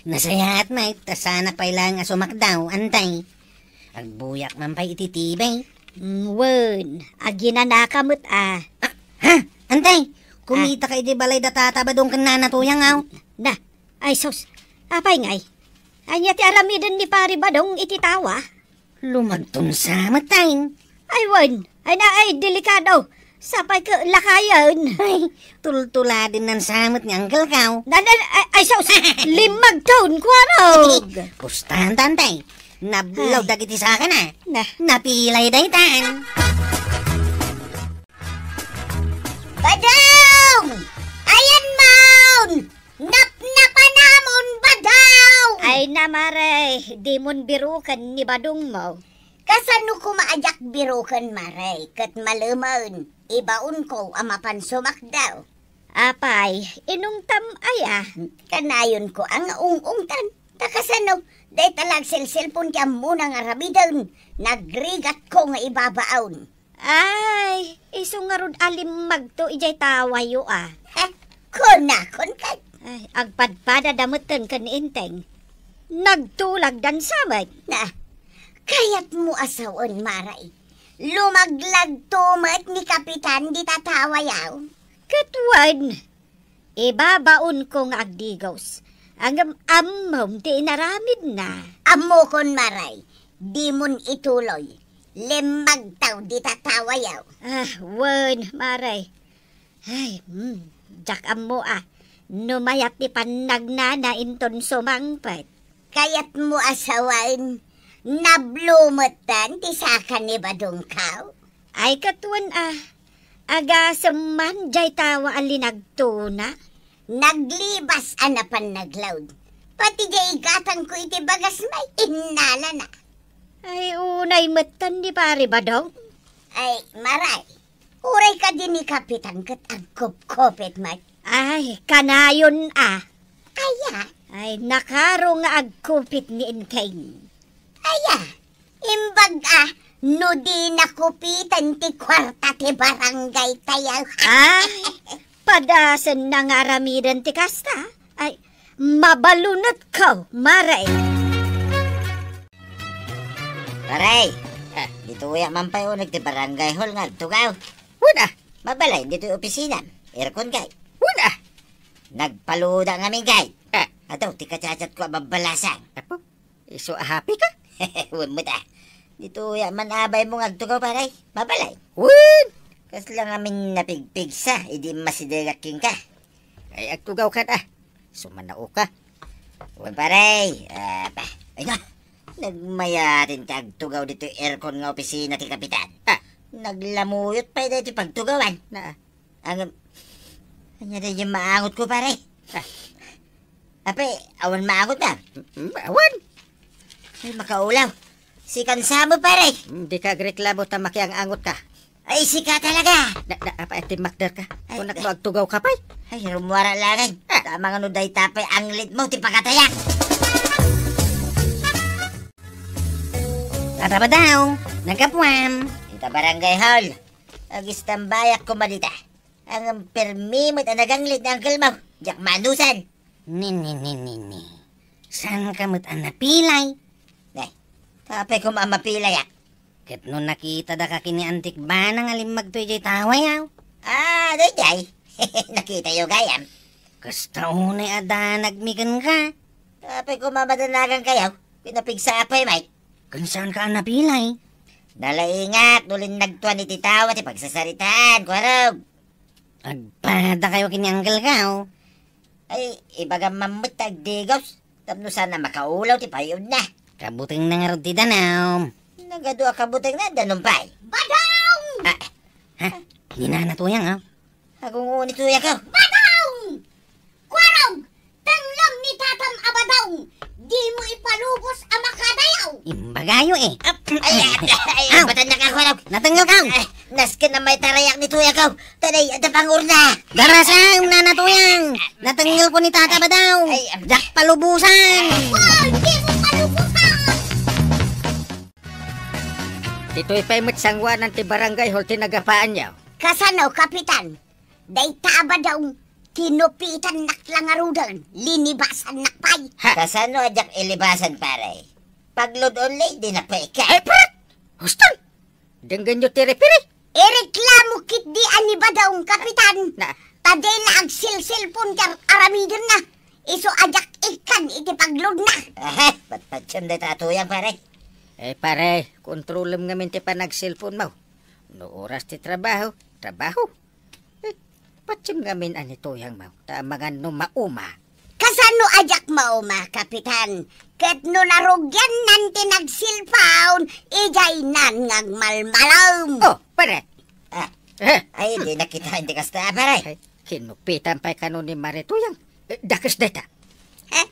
Nasayaat met, ta saan a pay laeng a sumakdaw, antay. Agbuyak man pay iti TV. Mm, wen, aginanaka met, a. Ah, ha? Antay, kumita ka iti balay da Tata Badong ken Nana Tuyang, aw. Na, ay sus, apay ngay? Ania ti aramiden ni Pari Badong iti tawa? Lumagton sa met, ay. Ay, wen. Ay, na, ay, delikado. Sapay ket lakayen. Ay, tultuladen nan sa met ni uncle kaw. Na, na, ay, ay, sus. Limmagton, Kuarog. Kustan, tantay. Nablaw dagiti sakana. Na. Napilay daytan. Badong! Ayan maun! Napnapanamon, Badong! Ay na, Mare, dimon biroken ni Badong mo. Kasano koma a diak biroken, Mare, ket malemen, ibaonko a mapan sumakdaw. Apay, inungtam aya? Kanayonko a nga ung-ungtan. Ta kasano, dayta la agselselpon ti ammona nga aramiden, nagrigatko nga ibabaon. Ay, isu ngarud a limmagto idiay tawayo, a. Eh, kunakon ket. Ay, agpadpadada metten ken ni Enteng. Nagtulagdan sa met. Na, kayatmo a sawen, Mare. Lumaglagto met ni Kapitan dita tawayo. Ket wen, ibabaonko nga agdigos. Ngem ammom ti inaramidna. Ammokon, Mare. Dimon ituloy. Limmagtaw dita tawayo. Ah, wen, Mare. Ay, hmm, diak ammo a no mayat ti pannagnana inton sumangpet. Kayatmo a sawen, nablo metten ti saka ni Badongko? Ay, ket wen a, agasem man diay tawa a linagtona. Naglibas a napan naglaud. Pati diay igatangko iti bagas met, innalana. Ay, unay metten ni Pari Badong. Ay, Mare, uray kadi ni Kapitan ket agkupkupit met. Ay, kanayon a. Aya? Ay, nakaro nga agkupit ni Enteng. Aya? Imbag a, no di nakupitan ti kuarta ti barangay tayo. Ay, padasenna nga aramiden ti kasta. Ay, mabalunetko, Mare. Pare, ah, ditoya man pay uneg ti barangay hall nga agtugaw. Wen a. Mabalin, ditoy opisinam. Aircon kay. Wen a. Nagpaluda ngamin kay. Ah. Adu, ti kachatchatko a babbalasang. Apo, isu a happy ka? Wen met a. Ditoya man abaymo nga agtugaw, pare. Mabalin. Wen. Kasla ngamin napigpigsa, idi immasidegak kenka. Ay, agtugaw kad a. Sumanao ka. Wen, pare. Ah, pa. Ay na. Nagmayaten ti agtugaw ditoy aircon nga opisina ti kapitan. Ah, Naglamuyot pay daytoy pagtugawan. Na. Ang, ania daytoy maangotko, pare? Ah. Apay, awan maangotna? Mm, awan. Ay, makaulaw. Sikan sa mo, pare. Mm, dika agreklamo ta makiang-angotka. Ay, sika talaga. Na, na, apay, timmakderka? Ay, kunak no agtugawka pay? Ay, rummuar laeng. Ah. Tama nga no dayta pay anglitmo ti pagatayak. Tata Badong, naggapuam. Ita barangay hall. Agistambayak koma dita. Ang permi met a naganglit ni uncle mo. Diak manusan. Ni, ni, ni, ni, ni. Saanka met a napilay? Nay, apay koma a mapilayak? Ket no nakitada ka ken ni Antik Banang a limmagto idiay tawayaw? Ah, daydiay. Nakitayo gayam. Kasta unay a danagmi kenka. Apay koma madanagan kayo? Pinapigsa apay, Mike. Ken saanka a napilay? Nalaingak no linnagtuan iti tawa ti pagsasaritaan, Kuarog. Agpada kayo ken ni uncle ka, oh. Ay, ibagam man met ta agdigos, tapno saan a makaulaw ti payudna. Kabutengna ngarud ti danum. Nagadu a kabutengna, danum pay. Badong! Ah. Ha? Ni Nana Tuyang, ah. Agunguni, Tuyang ko. Badong! Kuarog! Tengngem ni tatam a Badong! Dimo ipalubos a makadayaw! Imbagayo, eh. Ap-, ay, ay, ay, ay, Aw! Batannak a, Kuarog. Natengngel ka! Ay, nasken a maitarayak ni Tuyang ko. Taday, adda pangurna. Darasam, Nana Tuyang! Natengngel ko ni Tata Badong! Ay, am- Diak palubosan! Wow, dimo palubosan! Ditoy pay met sanguanan ti barangay hall ti nagapaanyo. Kasano, Kapitan? Dayta a Badong, kinupitannak la ngaruden, linibasannak pay. Ha? Kasano a diak ilibasan, pare? Pag-load only, di na pay ka. Ay, prat! Huston! Denggenyo ti referee. Ireklamo ketdi a ni Badong, Kapitan. Na. Ta dina agsilsilpon ti ar-, aramidenna. Isu a diak ikkan iti pag-loadna. Aha, patpatsem dayta a Tuyang, pare. Eh, pare, kontrolem ngamin ti panagsilponmo. No oras ti trabaho, trabaho. Eh, patsem ngamin a ni Tuyangmo, ta amangan no mauma. Kasano a diak mauma, Kapitan? Ket no narugiannan ti nagsilpon, idiaynan nga agmalmalem. Oh, pare. Ah. Eh. Ay, di nakita, hindi kasta, pare. Ay, kinupitan pay kano ni Mare Tuyang. Eh, dakes dayta. Eh,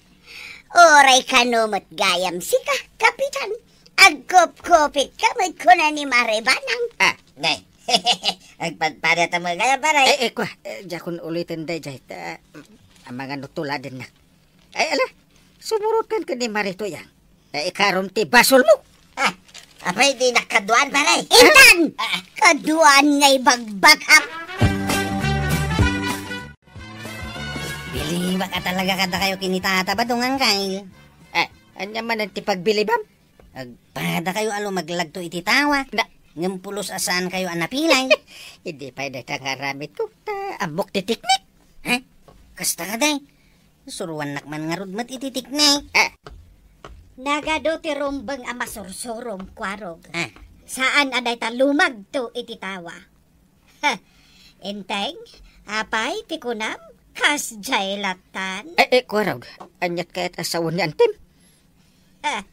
uray kano met gayam sika, Kapitan. Agkupkupit ka met kuna ni Mare Banang. Ah, nay. Agpadpada ta met gayam, pare. Eh, eh, kwa, eh, diakon uliten daydiay, ta, amangan no tuladennak. Ay, ala, sumurot kan ken ni Mare Tuyang. Ay, ikarom ti basolmo. Ah, apay, di nakaduan, pare. Intan! Ah. Kaduan nga ibagbagak. Bilibak a talaga kadakayo ken ni Tata Badong, Angkay. Eh, ania manen ti pagbilibam? Agpada kayo a lumaglagto iti tawa. Na- Ngem pulos a saan kayo a napilay. Idi pay dayta nga aramidko, ta ammok ti teknik. Ha? Kasta kadi? Suruannak man ngarud met iti teknik. Ah. Nagadu ti rumbeng a masursurom, Kuarog. Ah. Saan a dayta lumagto iti tawa. Ha, Enteng, apay ti kunam? Kasdiay lattan? Eh, eh, Kuarog, aniat kayat a sawen ni Antim? Ha,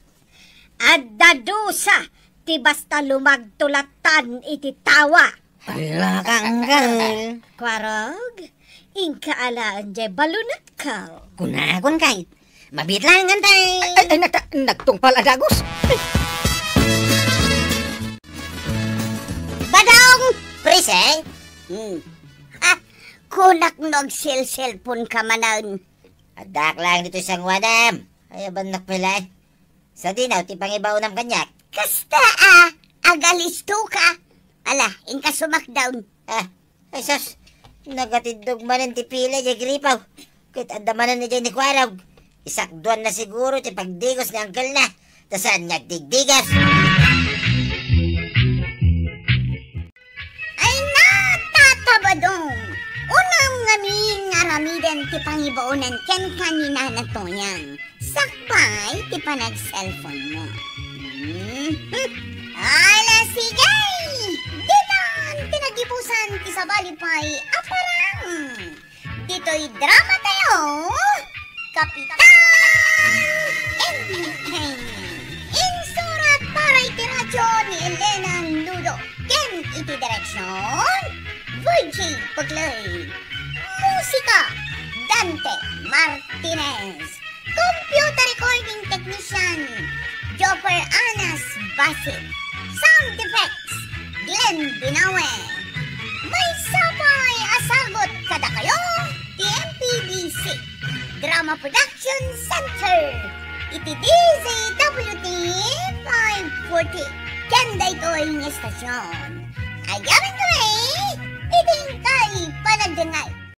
adda dusa ti basta lumagto lattan iti tawa. Hala ka, Angkay. Kuarog, inka alaen jay balunetko. Kunakon kay, mabitlangan tay. Ay, ay, nagta-, nagtungpal a dagus. Badong! Present? Hmm. Ha? Kunak no agselselpon ka manen. Addak lang ditoy sanguanam. Ay, abannak pala eh. Sa dinaw ti pangibaonam kaniak. Kasta a, agalisto ka. Ala, inka sumakdaw. Ah, ay sus, nagatiddog manen ti pila jay gripaw. Ket adda manen idiay ni Kuarog. Isakduanna siguro ti pagdigos ni angkelna, ta saan nga agdigdigas. Ay, natatabadong! Unam ngamin nga aramiden ti pangibaonan kenka ni Nana Toyang. Sakbay ti panag-cellphone mo. Hmm. Ala, sige! Ditan ti nagibusan ti sabali pay a parang. Ditoy drama tayo, Kapitan Enteng. Insurat para iti radyo ni Elena Nudo ken iti direksion, Virgie Puclay. Musika, Dante Martinez. Computer recording technician, Joper Anas Basit. Sound effects, Glenn Binawe. Maysa pay a sagut kadakayo ti M P B C Drama Production Center iti D Z W T five forty. Ken daytoy nga estasion, ayamenyo iti inkay panagdengngeg.